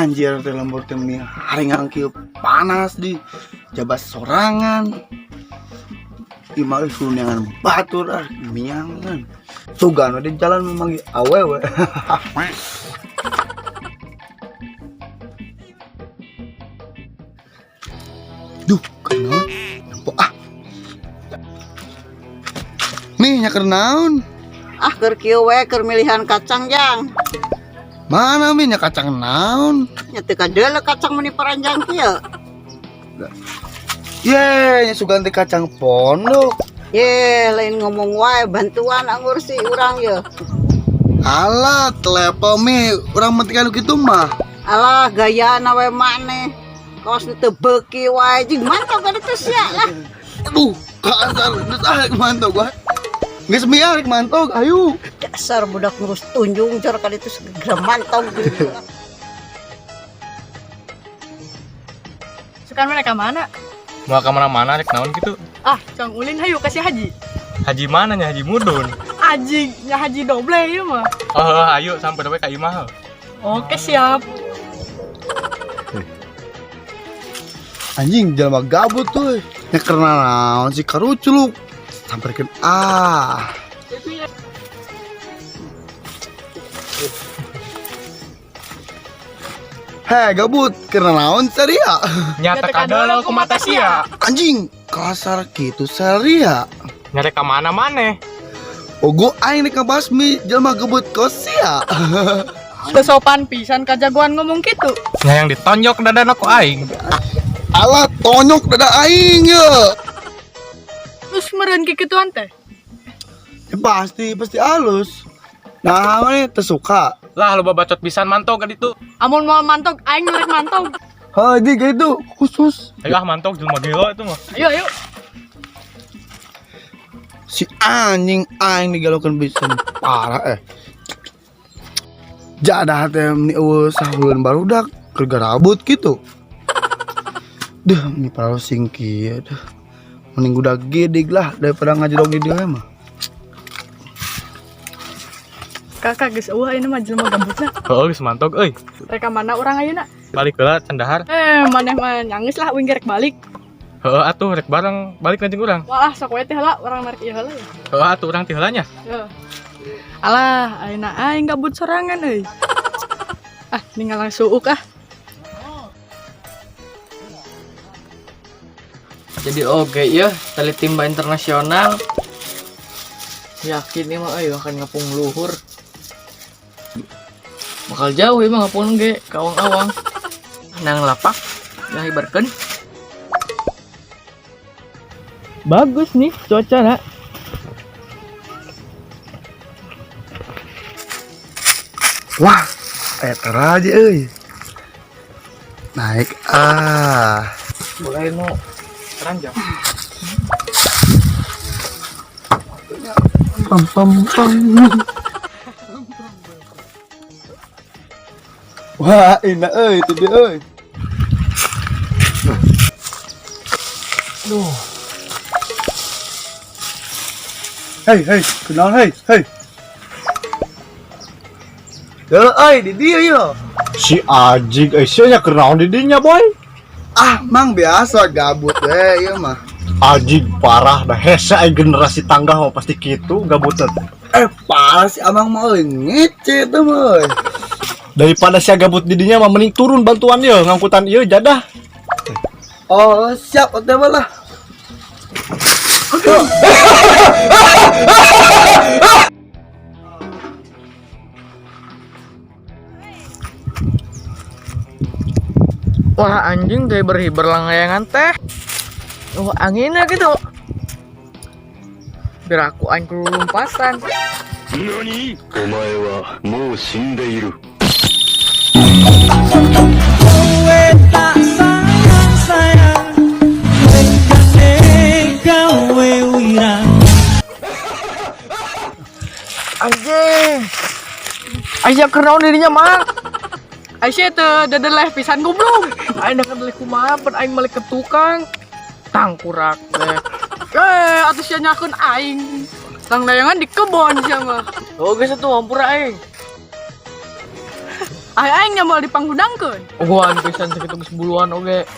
Anjir teh lembur teh meni haringang kieu panas di jabas sorangan. Imah euy kuneangan batur ah miangan. Sugan di jalan memanggil awewe. Duh, kenaon? Nempo ah. Nih nya keur naon? Ah, keur kieu we keur milihan kacang, Jang. Mana mi nya kacang naon? Nya teu kadeuleu kacang meni paranjang kieu. Ye, nya sugan teh kacang pondok. Ye, lain ngomong wae bantuan anggur si urang ye. Alah, telepon mi, urang penting anu kitu mah. Alah, gayana we maneh. Kos nu teu beuki wae jeung mantau ka ditu sia lah. Aduh, kasar, geus ah rek mantau gua. Geus mi ah rek mantau, ayo. Dasar budak ngurus tunjung jor ka ditu segera mantau gitu. Sukan mereka mana? Mau ke mana-mana rek naon gitu. Ah, cang ulin hayu kasih haji. Haji mana nya haji mudun. Haji, nya haji doble ieu mah. Oh, ayo sampai we ka imah. Oke, siap. Anjing jelema gabut tuh. Nya karena naon si karuculuk. Samperkeun ah. Hei gabut, karena naon saria? Nyata kadal ku mata sia. Anjing, kasar gitu saria. Nyari ka mana maneh? Ogo aing rek ngabasmi jelema gabut kos sia. Teu sopan pisan kajagoan ngomong gitu. Nya yang ditonjok dadana ku aing. Alah tonyok dada aing ye. Terus meureun kikituan teh. Ya, pasti pasti halus. Nah, mana teu suka. Lah loba bacot pisan mantog ka ditu. Amun mau mantog, aing nu rek mantog. Hei, di gitu khusus. Ayo ah mantog jelema gila itu mah. Ayo, ayo. Si anjing aing digalokeun pisan parah eh. Jadah teh meni eueuh sahuleun barudak keur garabut gitu. Duh, ini parah sing kieu duh. Mending udah gedig lah daripada ngajerog di dieu mah. Kakak geus eueuh ayeuna mah jelema gabutna. Heuh geus mantog euy. Rek ka mana urang ayeuna? Balik heula cendahar. Eh, maneh mah nyangis lah uing rek balik. Heuh atuh rek bareng balik jeung urang. Wah, sok we teh heula urang rek ieu heula ya. Heuh atuh urang ti heula nya. Yo. Alah, ayeuna aing gabut sorangan euy. Ah, ninggal suuk ah. Jadi oke ya, tali timba internasional. Yakin nih mah euy akan ngapung luhur. Bakal jauh emang ngapung ge ka awang-awang. Nang lapak ngahibarkeun. Bagus nih cuaca nak. Wah, eta aja euy. Naik ah. Mulai nu keranjang. Pam pam pam. Wah, enak euy itu dia euy. Duh, Hei, hei, kenal hei, hei. Duh, euy, di dia yo. Si anjing, eh sia nya keur naon di dinya boy? Ah, mang biasa gabut we ieu mah. Anjing parah dah hese aing generasi tangga mah pasti kitu gabuteun. Eh, parah si amang mah euy, ngece teh mah euy. Daripada sia gabut di dinya mah mending turun bantuan ieu ngangkutan ieu jadah. Oh, siap otw lah. Wah anjing teh berhiber langgayangan teh. Oh anginnya gitu. Biar aku aing kelumpasan. Anjing. Aisyah kenaon dirinya mah. Aisyah teu dedeleh pisan goblok. Aing dah beli kumaha pan aing balik ke tukang. Tangkurak teh. Eh, atuh sia nyakeun aing. Tang layangan di kebon sia mah. Oh geus atuh ampura aing. Ay aing nya moal dipanghudangkeun. Uguhan pisan sakitu geus buluan oge.